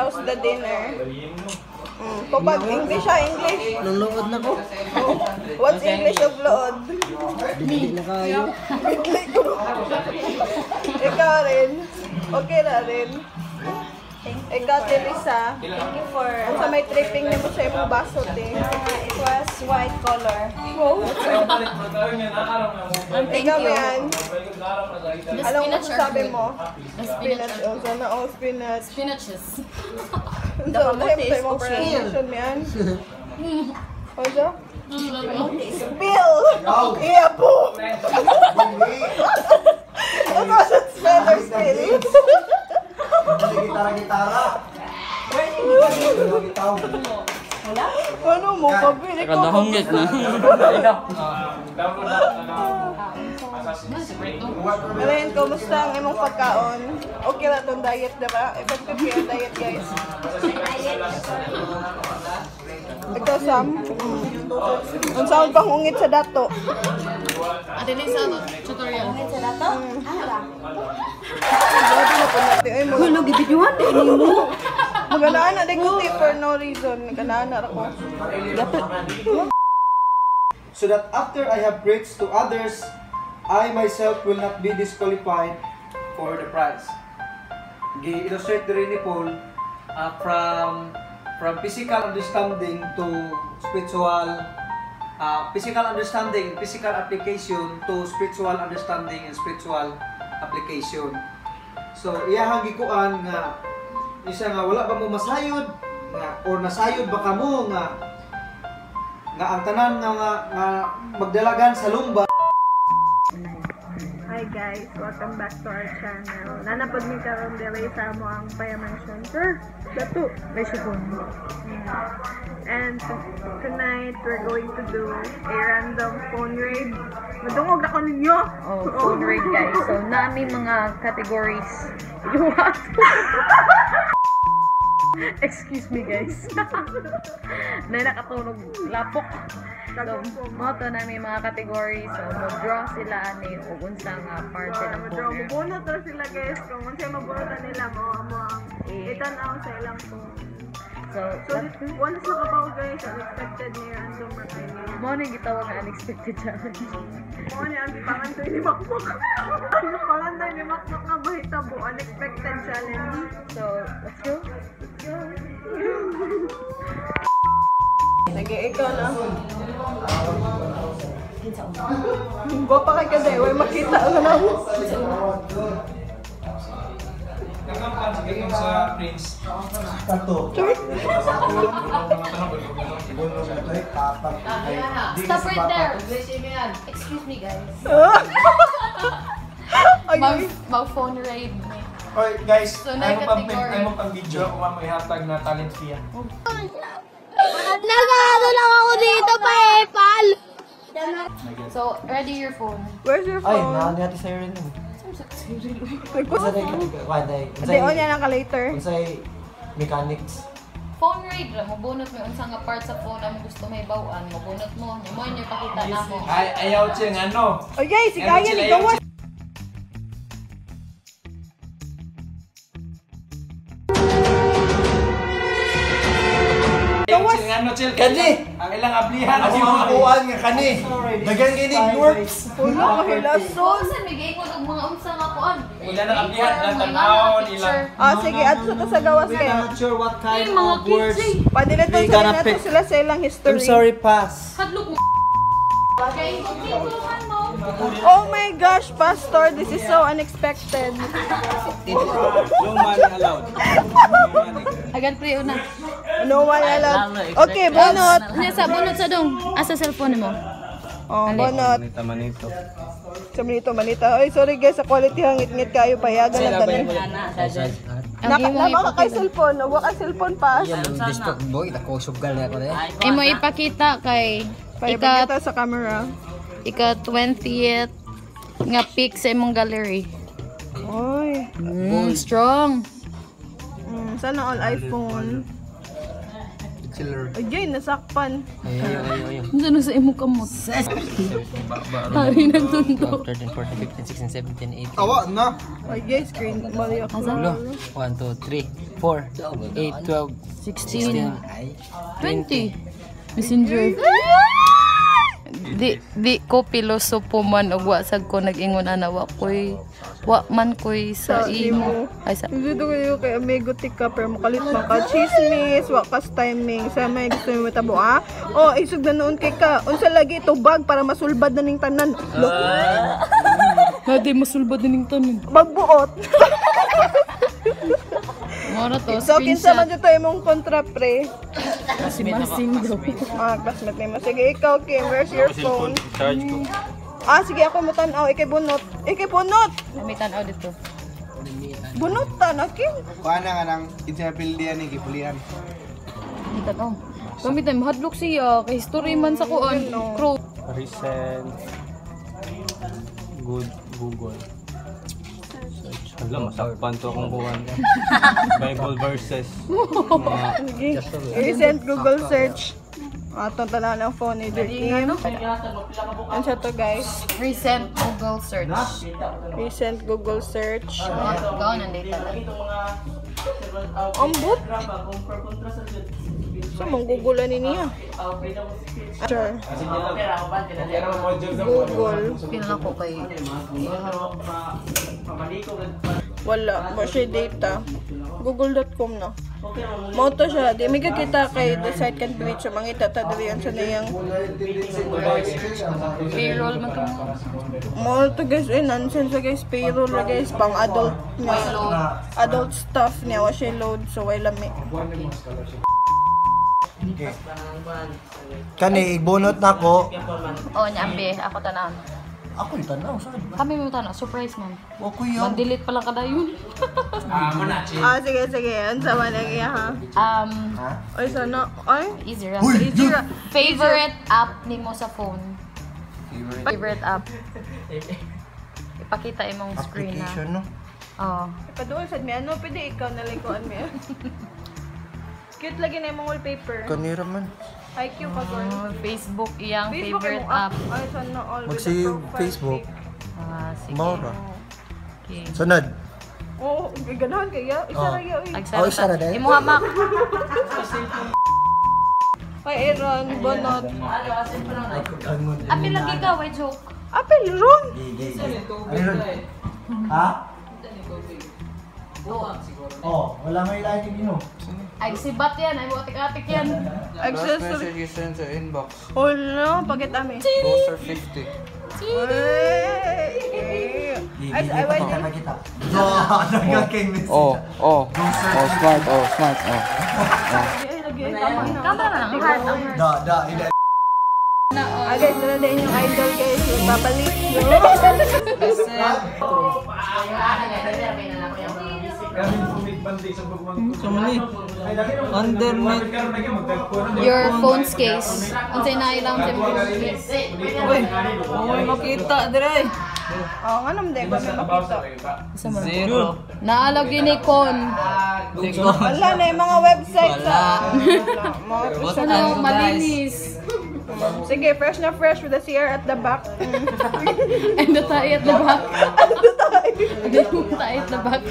How's the dinner? Tupag, English ha, English. Nung lood na ko. What's English of lood? Hindi na kayo. Bigli ko. Ikaw rin. Okay na rin. Ikaw, Teresa. Thank you for Unsa may tripping nimo sa imong baso, te? It was white color. Wow. Thank Ikaw, you. Mian. The Anong spinach are masasabi good. mo? The spinach Spinach. are Oh, sana all spinach. Spinaches. So, lahi mo sa imong pronunciation, Mian. Ano? Spill! Iya po! Ano sa spell or spill? Gitara-gitara. Ano mo? Pabili ko. Kadahongit na. Ren, kumusta ang imong pagkaon? Okay na tong diet, diba? Effective kayo diet, guys. Ikaw, Sam? Ang sound pang ungit sa dato. Ate Lisa, tutorial. Sa dato? Ano ba? Grabe na po natin. Ay, mga... Hulo, gibidyuhan din mo. Maganaan na din ko, te, for no reason. Maganaan na ako. So that after I have preached to others, I myself will not be disqualified for the prize. Gi-illustrate rin ni Paul from physical understanding to spiritual physical understanding, physical application to spiritual understanding and spiritual application. So iyahang gikuan nga isa nga wala ba mo masayod nga or nasayod ba kamo nga nga ang tanan nga, nga, nga magdalagan sa lumba. Hi guys, welcome back to our channel. Nanapod mi karon diri sa amo ang Paya Mansion. Sir, dato, may sipon. And tonight we're going to do a random phone raid. Madungog ako ninyo. Oh, phone raid, guys. So, nami mga categories. Yung Excuse me, guys. Na nakatulog lapok. So, mo to na may mga categories. So, mo-draw sila ani o unsa nga part Oh, ng draw phone. mabunot ra sila, guys. Kung unsay mabunutan nila mo amo ang Eh. itan-aw sa ilang phone. So, So, wala sa kabaw, guys, unexpected ni random ra kayo. mo na gitawag nga unexpected challenge. Mo ni ang gipangandoy ni Makmak. Ang gipangandoy ni Makmak nga mahitabo, unexpected challenge. So, let's go. Let's go. Sige, ikaw na. Gwapa kay kaday, way makita ka na mo. Sa Prince. Tato. Char. Stop right there. Excuse me, guys. Ay, Mag, mag phone raid. Oy, guys, So, ayaw mo pang, category. ayaw mo pang video ako mamaya hatag na talent fee. Nag-ano lang ako dito pa eh, pal. So, ready your phone. Where's your Ay, phone? naano natin sa'yo rin. Nagpo- Waday. Hindi, on yan ang ka-later. Unsay mechanics. Phone raid ra, mabunot mo unsa nga part sa phone ang gusto may bawaan, mabunot mo. Nya mo inyo pakita namo. Ay, ayaw ching ano. Oy guys, si Kaya ni gawas. Ayaw ching ano, chill. Kani! Ang ilang ablihan. Ako mga kuan nga kani. Dagan kay ni dwarfs. Ulo, kahilason. Unsa may giingon og mga unsa nga kuan? Wala nang ablihan, ilang tan-awon, ilang... Ah, sige, adto ta sa gawas We kayo. are not sure what kind Ay, mga of words. kids, eh. Pwede na to We sa gonna nato pick. sila sa ilang history. I'm sorry, pass. Hadlok mo. Kay ingon mo. Oh my gosh, Pastor, this is so unexpected. No money allowed. Agad pre una. No one allowed. Okay, bunot. Nya sa bunot sa dong. Asa cellphone mo? Oh, bunot. Manito, manito. Sa manito, manito. Ay, sorry guys, sa quality hangit-ngit kayo payagan lang tanan. Ang imo Naka kay cellphone, wa kay cellphone pass. Desktop boy, dako sugal na ako na. Imo ipakita kay ika Ipakita sa camera. ika 20th nga pic sa imong gallery. Oy. Strong. Sana all iPhone. Chiller. Ay, nasakpan. Ayo, ayo, ayo. Unsa na sa imong kamot? Hari ng tundo. 12, 13, 14, 15, 16, 17, 18. Awa na. Ay, guys, screen. Mali ako. Wala. 1, 2, 3, 4, 8, 12, 16. 16, 20. Messenger. Di ko pilosopo man og wa sad ko nag-ingon ana wa koy wa man koy sa imo. Ay sa Dito kayo kay amigo tika pero makalit man ka chismis, wa kas timing sa may gusto mo matabo ah. Oh, isog na noon kay ka. Unsa lagi tubag para masulbad na ning tanan. Lo, Hadi masulbad na ning tanan. magbuot. Mora to So kinsa man screenshot. dito imong kontra pre? Si Masing daw. Ah, classmate nimo. Sige, ikaw Kim, where's your phone? Charge ko. Ah, sige ako mo tan-aw, ikay bunot. Ikay bunot. May tan-aw dito. Bunot ta na Kim. Kuha na nga nang kinsa pildian ni gipulian. May tan-aw. Kami tayo mahadlok siya kay history man sa kuan. Crow. Recent good Google. Search. Hala, masakpan to akong kuwan. Bible verses. Sige. Recent Google search. Atong tanan ang phone ni Dear Kim. Ano to guys? Recent Google search. Recent Google search. Go nang data na. Ambot. So, manggugulan ni niya. Sure. Google. Pila na ko kay Wala. Ba siya data. Google.com na. Moto siya. Di may kakita kay the site can be reached. Mangita ta diri sa niyang payroll man ka mo. Mo to guys. Eh, nonsense na guys. Payroll na guys. Pang adult niya. Adult stuff niya. Wa siya load. So, way lami. Kani ibunot na ko. Oh, nya ambi ako tanan. Ako itanaw sa. Kami mo tanan surprise man. Ako yan. Man-delete pala kadayon. Ah, sige, sige. Unsa man ang iya ha? Ay, sana. Ay. Easy ra. Uy, Easy ra. Favorite app nimo sa phone? Favorite app. Ipakita imong screen na. Application no. Oh. Ipaduol sad mi ano, pwede ikaw na likuan mi. Cute lagi na imong wallpaper. Kanira man. IQ ka girl. Oh, Facebook iyang Facebook favorite imong app. app. Ay, sana all with the Magsi profile Facebook. pic. Ah, sige. Maura. Okay. Sunod. Oo, oh, ganahan kaya. Isa Oh. ra ya oy. Agsara Oh, isa ra ta. dahil? Imuha mak. Kay Aaron, bonot. Apil lagi ka, way joke. Apel ron. Ha? Oh, wala may lighting yun. Ay sibat yan, ay atik-atik yan. Accessory. you sent sa inbox. Hala, pagit ami. Poster 50. Ay, ay, ay, wait. Kita. Oh, Oh, oh. Oh, smart, oh, smart, oh. Ay, lagi, tama na. Tama na lang, heart ang heart. Da, da, ida. Ah, guys, dala na inyong idol, guys. Babalik. Undernet. Your phone's case. Unsay na ilang sa imong phone's case? Uy, may makita dire. Oh, nga naman, di ba may makita? Zero. Naalog yun ni Con. Wala na yung mga website sa... Wala. Ano, malinis. Sige, fresh na fresh with the CR at the back. And the tie at the back. Ano tayo? The tie at the back.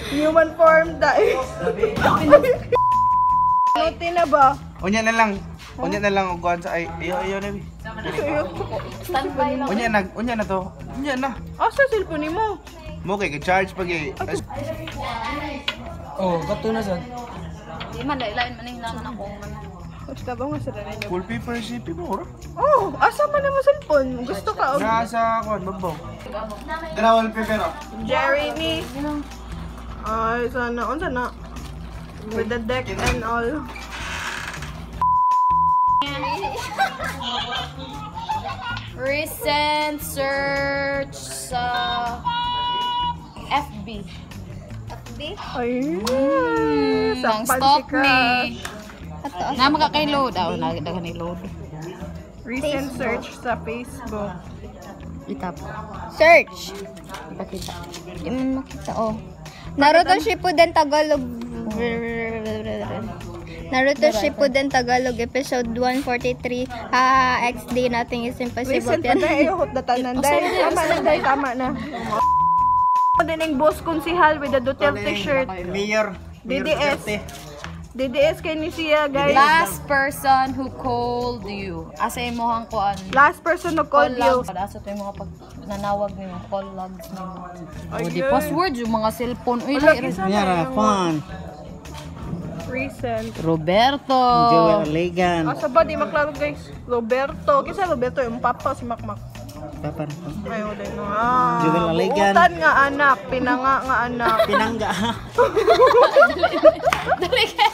Human form tayo. Note na ba? Unya na lang. Unya na lang og kuan sa ay iyo iyo na. Standby lang. Unya na, unya na to. Unya na. Asa cellphone mo? Mo kay charge pag eh. Oh, kato na sad. Di man, lailain man yung hinangan ako. Basta ba nga sila ninyo? Wallpaper CP mo, ro. Oh, asa man na mo cellphone? Gusto ka og Nasa kuan babaw. Dara wallpaper oh. Jeremy. Ay, sana. Unsa na? With the deck and all. Recent search sa FB. Ay, Nang sakpan si stalk crush. me. Na makakay-load. Ah, nagdagan ni load. Recent search sa Facebook. Itap. Search. Ipakita. Di man makita, oh. Naruto Shippuden Tagalog. Naruto Shippuden Tagalog episode 143. Ah, XD, nothing is impossible. Recent pa tayo, ayoko datanan. Dahil, tama na, dahil, tama na. Dining boss konsihal with the Duterte shirt. Mayor. DDS. DDS kay ni siya, guys. Last person who called you. Asa imong kuan? Last person who called you. Asa to yung mga pag nanawag nimo, call logs nimo. O di password yung mga cellphone. Uy, Wala, lahi- isa na Yara, yung phone. Recent. Roberto. Joel Ligan. Asa ba, di maklaro guys. Roberto. Kisa Roberto, yung papa si Makmak. Papa. Ay, wala no. Ah, Joel Aligan. Buutan nga anak, pinanga nga anak. Pinangga. Dali ka.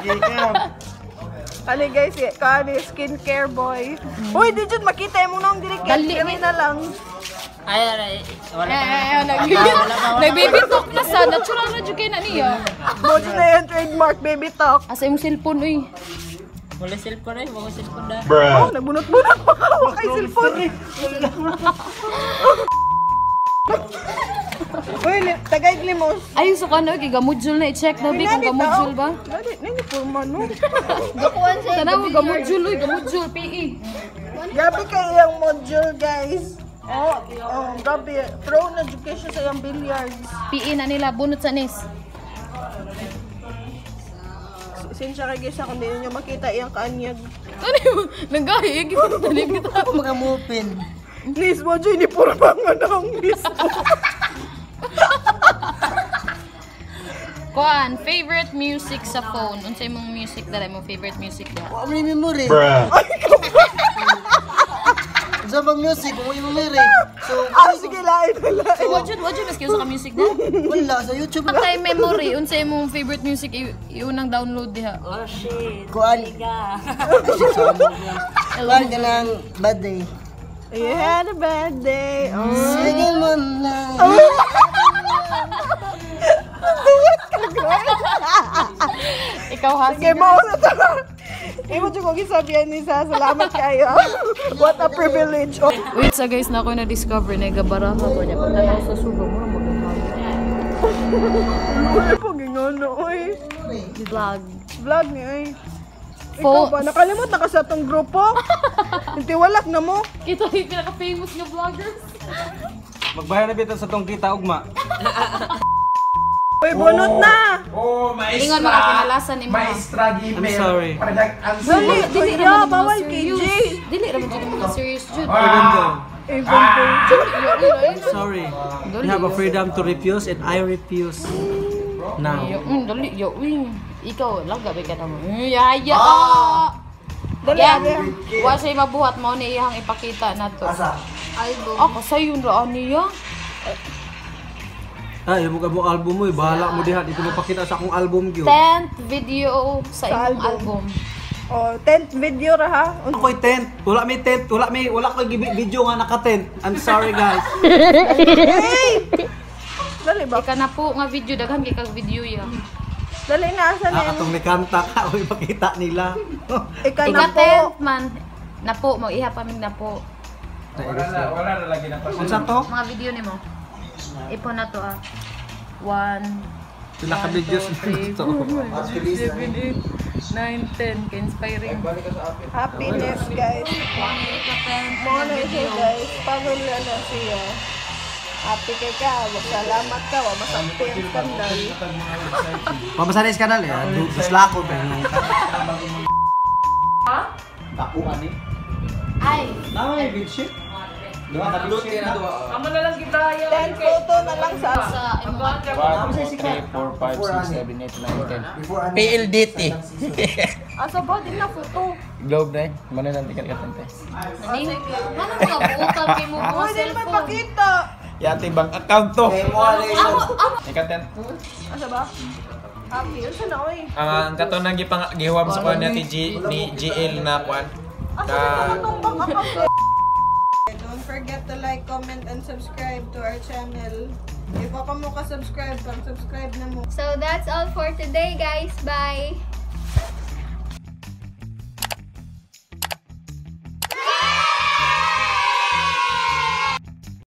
Ikaw. Ali guys, kani skincare boy. Uy, di jud makita mo nang diri kay Dali, diri na lang. Ay, ay, wala Eh, eh, nagbibitok na sa natural na jud kay na niya. Mo jud na yung trademark baby talk. Asa imong cellphone uy? Wala cellphone eh, wala cellphone na. Oh, nagbunot-bunot pa ka wa kay cellphone. Uy, tagay limos. Ay, so kano kay gamudjul na i-check na bi kung gamudjul ba? Dali, nini purma no. Tanaw gamudjul uy, gamudjul PE. Grabe kay iyang module, guys. Oh, oh, grabe. Pro na education sa iyang billiards. PE na nila bunot sa nis. Sinsya kay guys kung di ninyo makita iyang kaanyag. Ano yung nanggahi kita tanim kita. Mga mupin. Please, mo ni purma nga nang mismo. Kuan, favorite music sa phone. Unsa imong music dala imong favorite music diha? Wa mo ni memory. Sa bang music, wa mo ni memory. So, Ah, sige, lain na lain. Wa jud maski usa ka music diha. wala sa YouTube. Patay memory, unsa imong favorite music iunang download diha? Oh shit. Kuan. Kuan ka ng bad day. You had a bad day. Oh. Sige mo na. Ikaw ha. Sige mo na to. Imo jud ko gisabihan ni sa salamat kayo. What a privilege. Oh. Wait sa guys na ako na discover na gabaraha ko niya pagtanaw sa sugo mo mo. Uy, pagingono, oy. Vlog. Vlog ni oy. Ikaw ba nakalimot na ka sa atong grupo? Hindi walak na mo. Kita yung pinaka-famous nga vloggers. Magbayad na bitaw sa tong kita ugma. Uy, bunot na. Oh, maestra. Ingon mga kinalasan nimo. Maestra I'm sorry. Dali, Dili kuya, ra man bawal mga KJ. serious. Dili ra man jud mga serious jud. Even though, Even though. I'm sorry. You have a freedom to refuse and I refuse. Now. Yo, dali yo, uy. Ikaw lang gabi ka na mo. Yaya. Ah! Dali, Yan. dali. Wa siya mabuhat mo ni iyang ipakita na to. Asa? Album. Ako sayon ra niya. Ay, mo ka mo album mo, eh. Bahala mo diha. Di ko mapakita sa akong album gyud. 10th video sa imong album. Oh, 10th video ra ha. Ako'y tent. Wala may tent. Wala may wala ko'y video nga naka-tent. I'm sorry guys. Hey! Dali ba? Ika na po nga video daghan kay kag video ya. Dali na asa na Ah, atong nikanta ka o ipakita nila. Ika Ika na po. 10th man. Napo mo iha pa mig napo. Wala na lagi na pa. Unsa to? Mga video nimo. Ipo na to ah. 1 Pila ka videos na to. 7, 8, 9, 10. Ka-inspiring. Happiness, guys. Ika 10th Mo na siya, guys. Pagod na na siya. Happy kay ka. Salamat ka. Wa masakti ang skandal. Pamasanay sa kanal eh. Duslako ba yung Dakuan eh. Ay! Tama yung big shit. Duha ka big shit na. 10 photo na lang sa Sa imong 1, 2, 3, 4, 5, 6, 7, 8, 9, 10. PLDT. Asa ba? Di na photo. Globe na eh. Mano lang tikat katante. Nani? Ano mga buutan kay mo mga Uy, di naman cellphone? pakita. Yati bank account to. Ako, Ika 10. Asa ba? Happy. Unsa na, oy? Ang kato nang gipang gihuwam sa kuan ni G ni GL na kuan. Asa na itong bank account? Don't forget to like, comment, and subscribe to our channel. If ako mo ka-subscribe, pang-subscribe na mo. So that's all for today, guys. Bye!